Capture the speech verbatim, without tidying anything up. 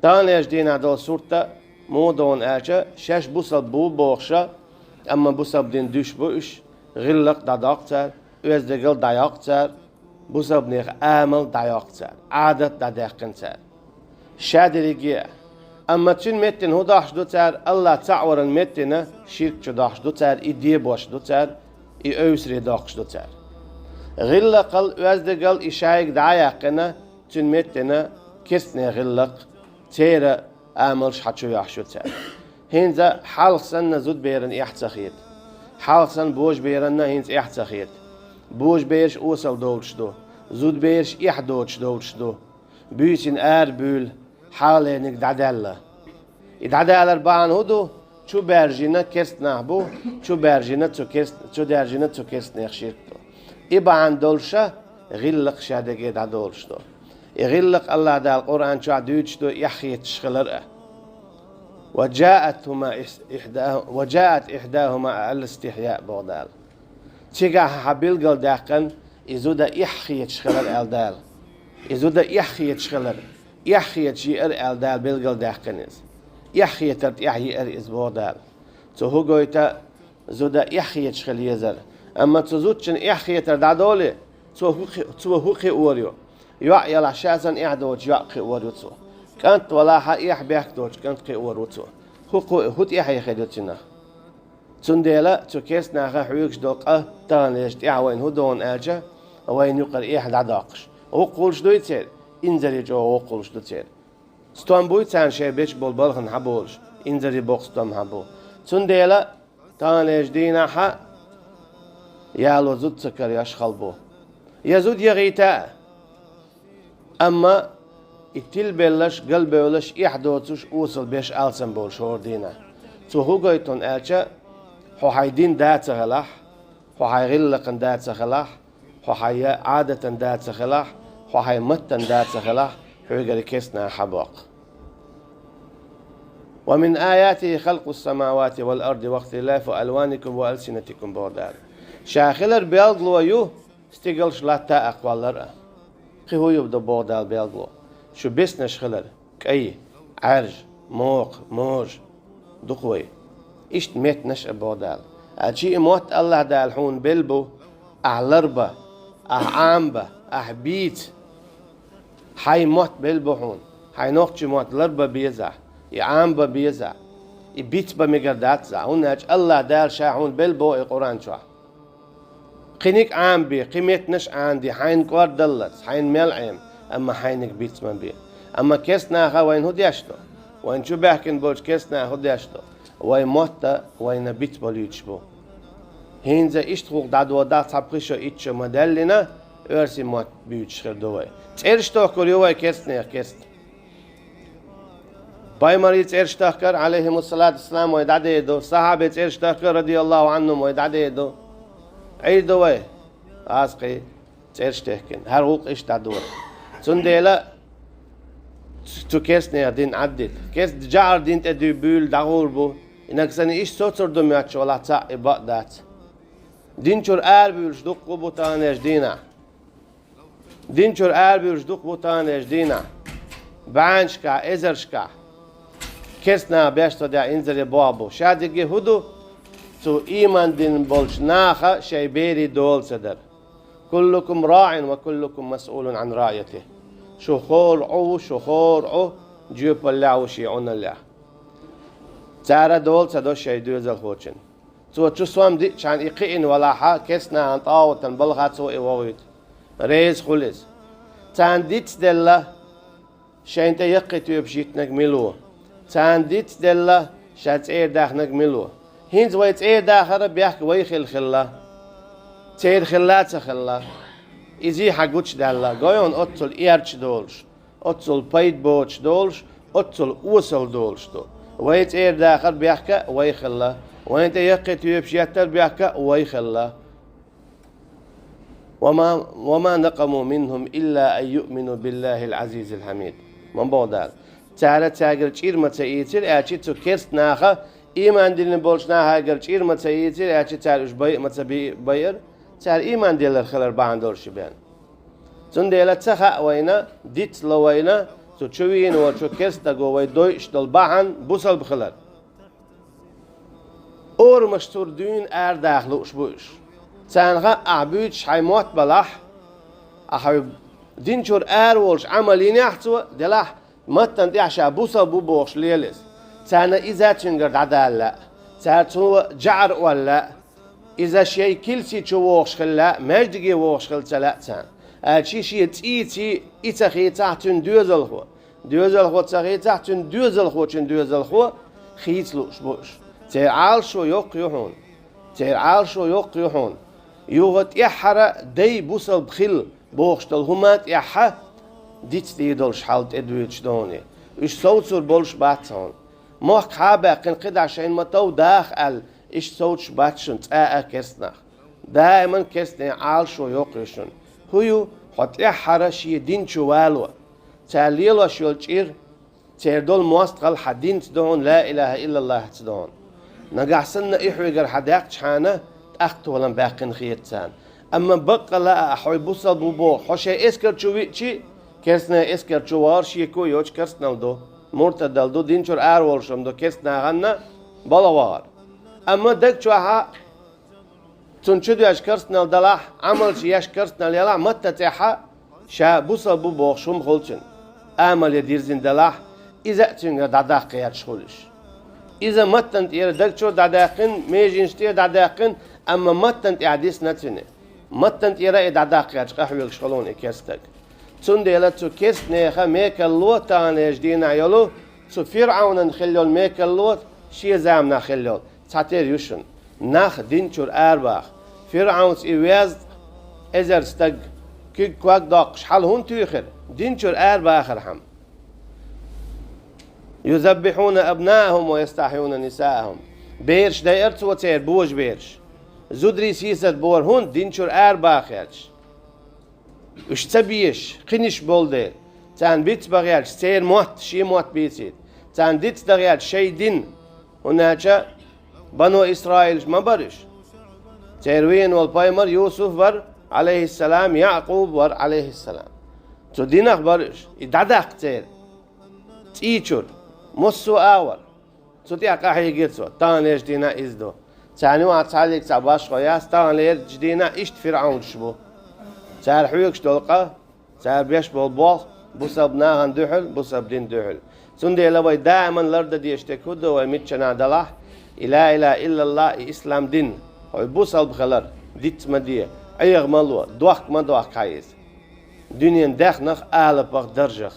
Таханлерчу дийнахь долу сурт а муха ду аьлча, шаьш бусалба бу бохуш а, амма бусалба дин дуьйш бу уьш, гӀиллакх дӀадоккху цара, оьздангалла дӀайоккху цара, бусалбанех амал дӀайоккху цара, Ӏадат дӀадаьккхина цара. Ша дерриге а. Амма цуьнан меттана хӀун дохьуш ду цара, АллахӀ цхьаъ варан меттана ширк чу дохьуш ду цара, и дебош ду цара, и ойсаре доккхуш ду цара. ГӀиллакхал, оьздангалла и шайга дӀа а яьккхина, цуьнан меттана керстанех гӀиллакх, церан амалш хьан чу йохьуш ю цара. ХӀинца хьалха санна зудаберан эхь ца хета. Хьалха санна божаберанна хӀинца эхь ца хета. Божабераш осал долуш ду. Зудабераш эхь доцуш долуш ду. Буьйсанна арабуьйлу, хьалхалерниг дӀадаьлла. И дӀадалар бахьана хӀун ду? Чу баьржина керст нах бу, чу баьржина цу керст-, чу даьржина цу керстанех ширк ду. И бахьана долуша гӀиллакх ша дерриге дӀадолуш ду. И гӀиллакх АллахӀ Дала Къуръан чохь дуьйцуш ду эхь хеташ хилар а. «Ва джаат хӀума ис-, ихьда-, ва джаат ихьдахӀума аль-истихьяъ», боху Дала. Цигахь хьан билгалдаьккхина, и зуда эхь хеташ хилар аьлла Дала. И зуда эхь хеташ хилар, эхь хеташ еара аьлла Дала билгалдаьккхина иза. Эхь хетар тӀехь еара иза боху Дала. Цо хӀун гойту, зуда эхь хеташ хила езара. Амма цу зудчун эхь хетар дӀадоле, цо хӀу кхи-, цо хӀу кхиор ю? ЙоӀ ялахь ша санна эхь доцуш йоӀ кхиор ю цо. КӀант валахь а эхь бехк доцуш кӀант кхиор ву цо. ХӀу кху-, хӀу тӀаьхье хир ю цунах? Цундела цу керст наха хьоьгуш долу къа таханлерчу тӀехь вайна хӀун догӀу аьлча, вайна юкъара эхь дӀадоккхуш. ГӀуллакх хуьлуш дуй церан? Инзаре чӀогӀа гӀуллакх хуьлуш ду церан. Стом буй царна шайн бечу болу балхана хьан болуш, инзаре боккха стом хьан бу. Цундела таханлерчу дийнахь а яло зуда ца карош хала бу. Я зуда яхийта а, амма и тилбеллаш, галбевллаш, эхь доцуш, осал беш алсам болуш хӀора дийнахь. Цо хӀун гойту аьлча, хьо хьайн дин да ца хилахь, хьо хьайн гӀиллакхан да ца хилахь, хьо хьайн я Ӏадатан да ца хилахь, хьо хьайн маттан да ца хилахь, хьоьгара керст наха хьан боккху. «Ва мин аятихи халкъус самавати вал арди ва ихтилафу алваникум ва алсинатикум», боху Дала. Ша хилар белгало ю, стигалш латта а кхоллар а. Кхин хӀун ю ду боху Дала белгало? Шу беснаш хилар, кӀай, Ӏаьржа, мокха, можа, дукха вай. Иштта меттанаш а боху Дала. Аьлча и мотт АллахӀ Дала хьуна белла бу, ахь ларба, ахь Ӏамба, ахь бийца. Хьайн мотт белла бу хьуна. Хьайн нохчийн мотт ларба беза, и Ӏамба беза, и бицба мегар дац за. ХӀунда аьлча АллахӀ Дала ша хьуна белла боху и Къуръан чохь. Кхиниг Ӏамбе, кхин меттанаш Ӏамде, хьайна кӀордаллац, хьайна мел Ӏема, амма хьайниг биц ма бе. Амма керст наха вайна хӀун деш ду? Вайна чу баьхкина болчу керст наха хӀун деш ду? Вай мотта вайна биц болуьйтуш бу. ХӀинца иштта гӀуллакх дӀадодахь цхьа пхи шо, итт шо ма даьллина, оьрсийн мотт буьйцуш хир ду вай. ЦӀераш тохкур ю вай керстанех керст. Пайхамарийн цӀераш тахкар, алейхимуссалату вассалам, вай дӀадер ду, сахьабийн цӀераш тахкар, радияллаху анхум, вай дӀадер ду. Ӏийр ду вай, аз кхин цӀераш техкина, хӀара гӀуллакх иштта дӀадора. Цундела цу керстанех дин Ӏаддита. Керст жагӀар дин тӀе дуй буьйлу дӀагӀур бу. И нагахь санна иштта соцур ду моьттуш валахь, цхьаъ и бакъ дац. Дин чуьра арабуьйлуш дуккха бу таханлерчу дийнахь. Дин чуьра арабуьйлуш дукха бу таханлерчу дийнахь. БӀеннашкахь, эзаршкахь. Керст наха беш ца деш инзаре боху бу. Ша дерриге хӀун ду? Цу ийман дина болчу наха шайн берийн дола ца дар. «Куллукум раӀин ва куллукум масъулун Ӏан раӀйатихи». Шу хӀора Ӏу ву, шу хӀора Ӏу, жоьпаллехь ву шен Ӏуналлехь. Цара дола ца до шайн доьзалхочун. Цо чу сом диъчхьана и кхиъна валахьа, керст нахана тӀагӀутан балха цо и вохуьйту. Реза хуьлу иза. Царна дицделла, шайна тӀе яккхий тоьпаш йиттинарг мила ву? Царна дицделла, ша цӀера даьхнарг мила ву? ХӀинца вай цӀера дахара бехк вай хила хилла. Церан хилла а ца хилла. Изий хьан гучудаьлла, гой хьуна оццул эрча долуш, оццул пайда боцуш долуш, оццул осал долуш ду. Вай цӀера дахар бехк а вай хилла. Вайна тӀе яккхий тоьпаш еттар бехк а вай хилла. «Ва ма, ва ма накъаму минхум илла ан юъмину биллахил азизил хьамид». Ма боху Дала. Цара цаьргара чӀир ма ца ийцира, аьлча цу керст наха, ийман диллина болчу нахагара чӀир ма ца ийцира, аьлча цара уьш байа ма ца би-, байара, цара ийман диллар хилар бахьана долуш бен. Цундела ца хаьа вайна, дицло вайна, Цу чу вийна волчу керстаго вай дойуш долу бахьана бусалба хилар. Орамаш цуьра дуьйна арадаха лууш бу уьш. Царна хаьа, ахь буьйцуш хьайн мотт балахь, ахь хьайн дин чуьра ара волуш Ӏамал йинехь цо, делахь, маттана тӀехь ша бусалба ву бохуш лела иза. Царна иза цуьнгара дӀадала лаьа. Цара цо жӀар олла лаьа. Иза шайн килси чу вогӀуш хила лаьа, маьждиге вогӀуш хила ца лаьа царна. Аьлча шен цӀийци и ца хийцахь цуьнан доьзалхо. Доьзалхо ца хийцахь, цуьнан доьзалхочун доьзалхо хийца лууш бу уьш. Церан Ӏалашо йоккха ю хьуна. Церан Ӏалашо йоккха ю хьуна. Юха тӀаьххьара дай бусалба хила бохуш долу хӀума тӀаьхьа дицдийр долуш хьал тӀедуьйцуш ду хьуна. Уьш совцур болуш бац хьуна. Мохк хьа а баьккхина, кхидӀа шайна ма-тов даха аьлла, иштта совцуш бац шуна цкъа а керстанах. Даиман керстанийн Ӏалашо йоккха ю шуна. ХӀун ю, хьо тӀаьххьара шен дин чу вало. Цара лелош йолу чӀир, церан долу мостагӀалла хьан динца ду хьуна, ла илаха иллаллахьца ду хьуна. Нагахь санна и хьоьгара хьан даьккхичхьана, тӀаккха толам баьккхина хета царна. Амма баккъала а хьо бусалба ву боху, хьо шайн эскар чу виъчи, керстанийн эскар чу вахар шеко йоцуш керстанал ду, муртадал ду, дин чуьра ара волуш ду, керстанахана балха вахар. Амма даг чохьа цунна чу доьжна керстанал далахь, Ӏамалш еш керстанал ялахь, матта тӀехьа ша бусалба ву бохуш хӀума хуьлу цуьнан. Амал ян дирзина далахь, иза а цуьнгара дӀадаккха гӀерташ хуьлу уьш. Иза маттана тӀера даг чуьра дӀадаьккхина, меженаш тӀера дӀадаьккхина, амма маттана тӀехь дисна цуьнан. Маттана тӀера и дӀадаккха гӀерташ къахьоьгуш хуьлу хьуна и керстаг. Цундела цу керстанеха мекалло таханлерчу дийнахь йолу, цу ФирӀавнан хилла йолу мекалло шен заманахь хилла йолу цхьатера ю шуна. Нах дин чуьра арабаха. ФирӀавнца и везткъа эзар стаг куьг ког доккхуш хьала хӀунда туьйхира? Дин чуьра арабахархьама. «Юзаббихьуна абнаахум ва ястахьюна нисаахум». Бераш дайара цо церан, божабераш. Зударий сийсаз бора хӀунда? Дин чуьра арабаха гӀерташ. Уьш ца безаш, кхиниш болу дела, царна бицбан гӀерташ, церан мотт, шен мотт бийцийта. Царна дицдан гӀерташ шайн дин, хӀунда аьлча Бану Исраилаш ма бара уьш. Церан вийна волу пайхамар Юсуф вара, Ӏалайхиссалам, Якъуб вара, Ӏалайхиссалам. Цу динах бара уьш. И дӀадаккха церан цӀий чуьра массо а агӀор. Цу тӀехь къахьийгира цо, таханлерчу дийнахь иза ду. Царна юкъахь цхьаьллиг цхьа башхо яц, таханлерчу дийнахь иштта фирӀавнаш бу. Цара хьоьгуш долу къа, цара беш болу болх, бусалба нахана дуьхьал, бусалба дина дуьхьал. Цундела вай даиман лардан дезаш дерг хӀун ду, вай миччанахь далахь, и ла илаха иллаллахӀ, и ислам дин, хьо бусалба хилар диц ма де, Ӏеха ма ло, дохка ма дохка хьан иза. Дуьненан даьхнах, алапах, даржах.